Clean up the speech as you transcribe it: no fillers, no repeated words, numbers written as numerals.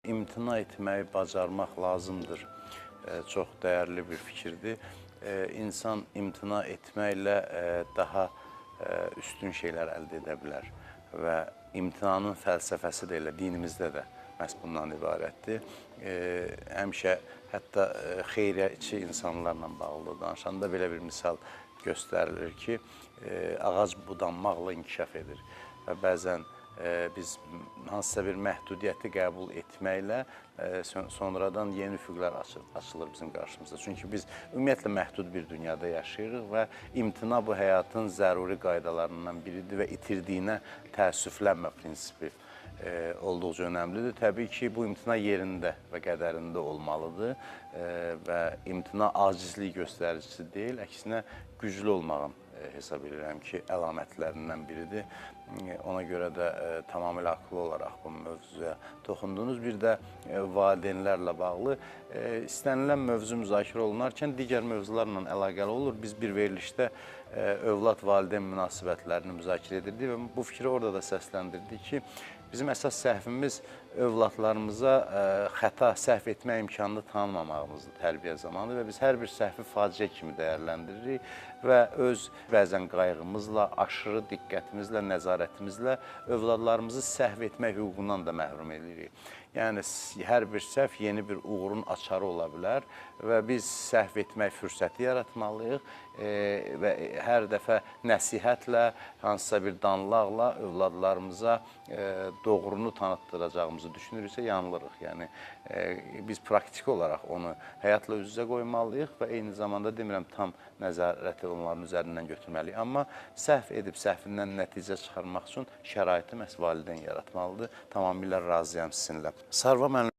İmtina etməyi bacarmaq lazımdır. Çox dəyərli bir fikirdir. İnsan imtina etməklə daha üstün şeylər əldə edə bilər və imtinanın fəlsəfəsi də elə dinimizdə də məhz bundan ibarətdir. Həmişə hətta xeyriyyəçi insanlarla bağlı danışanda belə bir misal göstərilir ki, ağac budanmaqla inkişaf edir və bəzən biz hansısa bir məhdudiyyəti qəbul etməklə sonradan yeni üfüqlər açılır bizim qarşımızda. Çünki biz ümumiyyətlə məhdud bir dünyada yaşayırıq və imtina bu həyatın zəruri qaydalarından biridir və itirdiyinə təəssüflənmə prinsipi olduqca önəmlidir. Təbii ki, bu imtina yerində və qədərində olmalıdır və imtina acizlik göstəricisi deyil, əksinə güclü olmağın hesab edirəm ki, əlamətlərindən biridir. Ona görə də tamamilə haqlı olaraq bu mövzuya toxundunuz. Bir də valideynlərlə bağlı istənilən mövzu müzakirə olunarkən digər mövzularla əlaqəli olur. Biz bir verilişdə övlad-valideyn münasibətlərini müzakirə edirdik və bu fikri orada da səsləndirdik ki, bizim əsas səhvimiz övladlarımıza xəta, səhv etmə imkanını tanımamağımızdır tərbiyə zamanı və biz hər bir səhvi faciə kimi dəyərləndiririk və öz bəzən qayğımızla, aşırı diqqətimizlə, nəzarətimizlə övladlarımızı səhv etmək hüququndan da məhrum edirik. Yəni hər bir səhv yeni bir uğurun açarı ola bilər və biz səhv etmək fürsəti yaratmalıyıq və hər dəfə nəsihətlə, hansısa bir danlaqla övladlarımıza doğrunu tanıtdıracağımızı düşünürüksə yanılırıq. Yəni biz praktiki olaraq onu həyatla üz-üzə qoymalıyıq və eyni zamanda demirəm tam nəzarəti onların üzərindən götürməliyik. Amma səhv edib səhvindən nəticə çıxarmaq üçün şəraiti məhz valideyn yaratmalıdır. Tamamilə razıyam sizinlə. Sarva müəllim.